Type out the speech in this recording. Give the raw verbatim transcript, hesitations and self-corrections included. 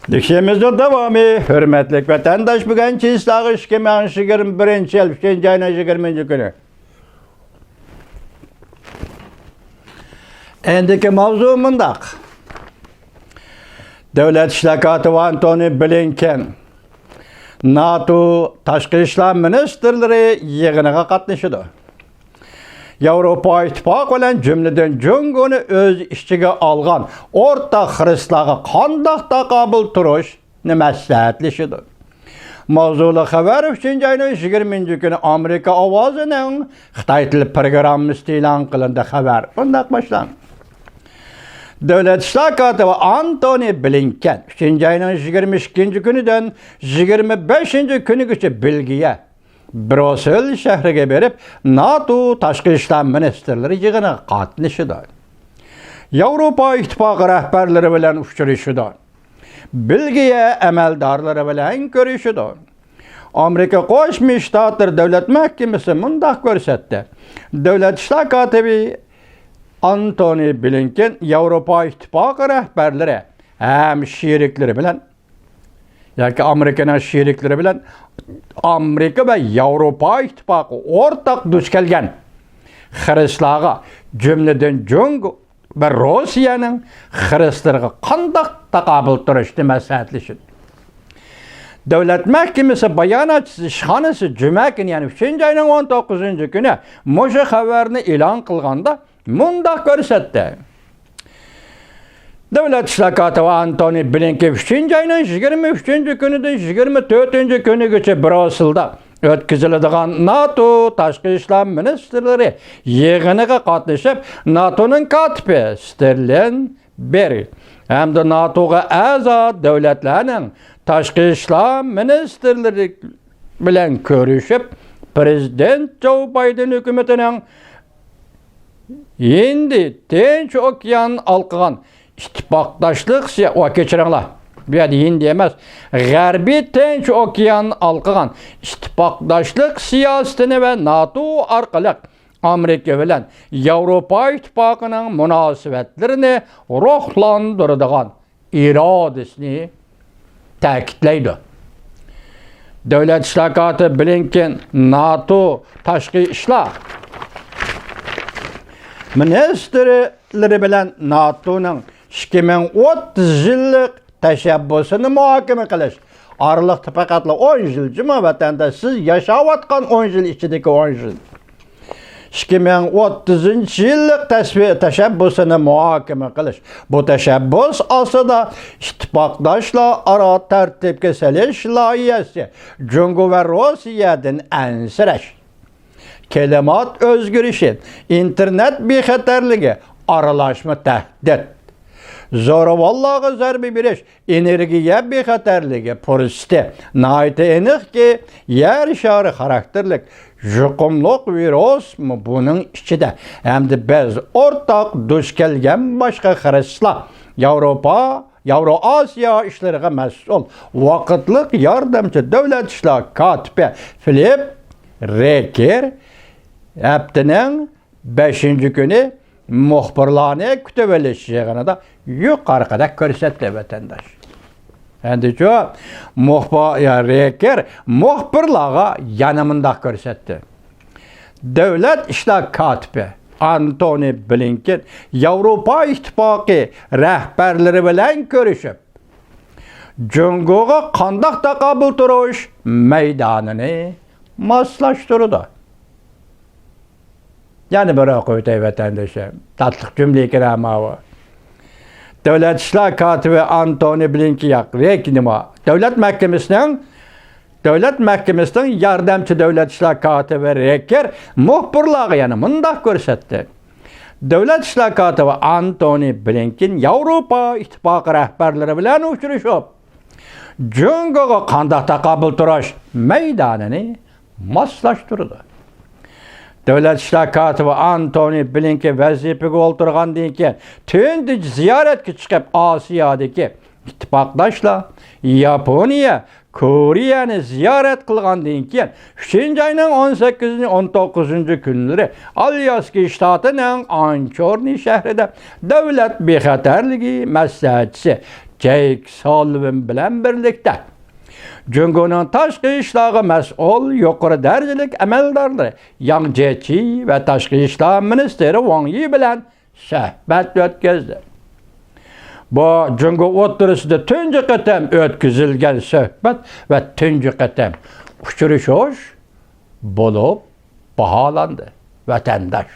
دېيىشىمىزنىڭ داۋامى، ھۆرمەتلىك ۋەتەنداش، بۈگۈن چېسلاغ ئىككى مىڭ يىگىرمە بىرىنچى يىل ئۈچىنچى ئاينىڭ يىگىرمىنچى كۈنى. ئەندىكى ماۋزۇ مۇنداق. دۆلەت ئىشلار كاتىپى ئانتونى بلىنكېن ناتو تاشقى ئىشلار مىنىستىرلىرى يىغىنىغا قاتنىشىدۇ. ياۋروپا ئىتتىپاقى بىلەن، جۈملىدىن جۇڭگونى ئۆز ئىچىگە ئالغان ئورتاق خىرىسلارغا قانداق تاقابىل تۇرۇشنى مەسلىھەتلىشىدۇ. ماۋزۇلۇق خەۋەر ئۈچىنچى ئاينىڭ يىگىرمىنچى كۈنى ئامېرىكا ئاۋازىنىڭ خىتاي تىلى پروگراممىسىدا ئېلان قىلىندى. خەۋەر مۇنداق باشلانغان. دۆلەت ئىشلار كاتىپى ئانتونى بلىنكېن ئۈچىنچى ئاينىڭ يىگىرمە ئىككىنچى كۈنىدىن يىگىرمە بەشىنچى كۈنىگىچە بېلگىيە، بروسسېل شەھىرىگە بېرىپ، ناتو تاشقى ئىشلار مىنىستىرلىرى يىغىنىغا قاتنىشىدۇ. ياۋروپا ئىتتىپاقى رەھبەرلىرى بىلەن ئۇچرىشىدۇ. بېلگىيە ئەمەلدارلىرى بىلەن كۆرۈشىدۇ. ئامېرىكا قوشما شتاتلىرى دۆلەت مەھكىمىسى مۇنداق كۆرسەتتى. دۆلەت ئىشلار كاتىپى ئانتونى بلىنكېن ياۋروپا ئىتتىپاقى رەھبەرلىرى ھەم شېرىكلىرى بىلەن ياكى ئامېرىكىنىڭ شېرىكلىرى بىلەن ئامېرىكا ۋە ياۋروپا ئىتتىپاقى ئورتاق دۇچ كەلگەن خىرىسلارغا، جۈملىدىن جۇڭگو ۋە روسىيەنىڭ خىرىسلىرىغا قانداق تاقابىل تۇرۇشنى مەسلىھەتلىشىدۇ. دۆلەت مەھكىمىسى باياناتچىسى ئىشخانىسى جۈمە كۈنى، يەنى ئۈچىنچى ئاينىڭ ئون توققۇزىنچى كۈنى مۇشۇ خەۋەرنى ئېلان قىلغاندا، مۇنداق كۆرسەتتى. دۆلەت ئىشلار كاتىپى ئانتونى بلىنكېن ئۈچىنچى ئاينىڭ يىگىرمە ئۈچىنچى كۈنىدىن يىگىرمە تۆتىنچى كۈنىگىچە بروسسېلدا ئۆتكۈزۈلىدىغان ناتو تاشقى ئىشلار مىنىستىرلىرى يىغىنىغا قاتنىشىپ، ناتونىڭ كاتىپى ستېرلېنبېرگ ھەمدە ناتوغا ئەزا دۆلەتلەرنىڭ تاشقى ئىشلار مىنىستىرلىرى بىلەن كۆرۈشۈپ، پىرېزىدېنت جو بايدېن ھۆكۈمىتىنىڭ ھىندى تىنچ ئوكيان ھالقىغان ئىتتىپاقداشلىق سىيا-، ۋا، كەچۈرۈڭلار، بۇ يەردە ھىندى ئەمەس، غەربىي تىنچ ئوكيان ھالقىغان ئىتتىپاقداشلىق سىياسىتىنى ۋە ناتو ئارقىلىق ئامېرىكا بىلەن ياۋروپا ئىتتىپاقىنىڭ مۇناسىۋەتلىرىنى روھلاندۇرىدىغان ئىرادىسىنى تەكىتلەيدۇ. دۆلەت ئىشلار كاتىپى بلىنكېن ناتو تاشقى ئىشلار مىنىستىرلىرى بىلەن ناتونىڭ ئىككى مىڭ ئوتتۇز يىللىق تەشەببۇسىنى مۇھاكىمە قىلىش. ئارىلىقتا پەقەتلا ئون يىل جۇمۇ ۋەتەندە سىز ياشاۋاتقان ئون يىل ئىچىدىكى ئون يىل. ئىككى مىڭ ئوتتۇزىنچى يىللىق تەسۋى-، تەشەببۇسىنى مۇھاكىمە قىلىش. بۇ تەشەببۇس ئاستىدا ئىتتىپاقداشلار ئارا تەرتىپكە سېلىش لايىھەسى، جۇڭگو ۋە روسىيەدىن ئەنسىرەش، كىلىمات ئۆزگىرىشى، ئىنتېرنېت بىخەتەرلىكى، ئارىلاشما تەھدىت، زورىۋاللارغا زەربە بېرىش، ئېنېرگىيە بىخەتەرلىكى پۇرسىتى. ناھايىتى ئېنىقكى، يەر شارى خاراكتېرلىك يۇقۇملۇق ۋىرۇسمۇ بۇنىڭ ئىچىدە. ھەمدە بىز ئورتاق دۇچ كەلگەن باشقا خىرىسلار، ياۋروپا، ياۋرو ئاسىيا ئىشلىرىغا مەسئۇل ۋاقىتلىق ياردەمچى دۆلەت ئىشلار كاتىپى فىلىپ رېكېر ھەپتىنىڭ بەشىنچى كۈنى مۇخبىرلارنى كۈتۈۋېلىش يىغىنىدا يۇقىرىقىدەك كۆرسەتتى، ۋەتەنداش. ئەندىچۇ، مۇخبىر، يا، رېكېر مۇخبىرلارغا يەنە مۇنداق كۆرسەتتى. دۆلەت ئىشلار كاتىپى ئانتونى بلىنكېن ياۋروپا ئىتتىپاقى رەھبەرلىرى بىلەن كۆرۈشۈپ، جۇڭگوغا قانداق تاقابىل تۇرۇش مەيدانىنى ماسلاشتۇرىدۇ. يەنە بىر ئوقۇۋېتەي، ۋەتەندىشىم. تاتلىق جۈملە ئىكەن ماۋۇ. دۆلەت ئىشلار كاتىپى ئانتونى بلىنكېن ياق، رېكېر نېمە؟ دۆلەت مەھكىمىسىنىڭ، دۆلەت مەھكىمىسىنىڭ ياردەمچى دۆلەت ئىشلار كاتىپى رېكېر مۇخبىرلارغا يەنە مۇنداق كۆرسەتتى. دۆلەت ئىشلار كاتىپى ئانتونى بلىنكېن ياۋروپا ئىتتىپاقى رەھبەرلىرى بىلەن ئۇچرىشىپ، جۇڭگوغا قانداق تاقابىل تۇرۇش مەيدانىنى ماسلاشتۇرىدۇ. دۆلەت ئىشلار كاتىپى ئانتونى بلىنكېن ۋەزىپىگە ئولتۇرغاندىن كېيىن، تۇنجى زىيارەتكە چىقىپ، ئاسىيادىكى ئىتتىپاقداشلار، ياپونىيە، كورېيەنى زىيارەت قىلغاندىن كېيىن، ئۈچىنچى ئاينىڭ ئون سەككىزىنچى، ئون توققۇزىنچى كۈنلىرى ئالياسكا شتاتىنىڭ ئانچورنى شەھىرىدە دۆلەت بىخەتەرلىكى مەسلىھەتچىسى جەيك سالۋىن بىلەن بىرلىكتە جۇڭگونىڭ تاشقى ئىشلارغا مەسئۇل يۇقىرى دەرىجىلىك ئەمەلدارلىرى ياڭ جيېچى ۋە تاشقى ئىشلار مىنىستىرى ۋاڭ يى بىلەن سۆھبەت ئۆتكۈزدى. بۇ جۇڭگو ئوتتۇرىسىدا تۇنجى قېتىم ئۆتكۈزۈلگەن سۆھبەت ۋە تۇنجى قېتىم ئۇچرىشىش بولۇپ باھالاندى. ۋەتەنداش،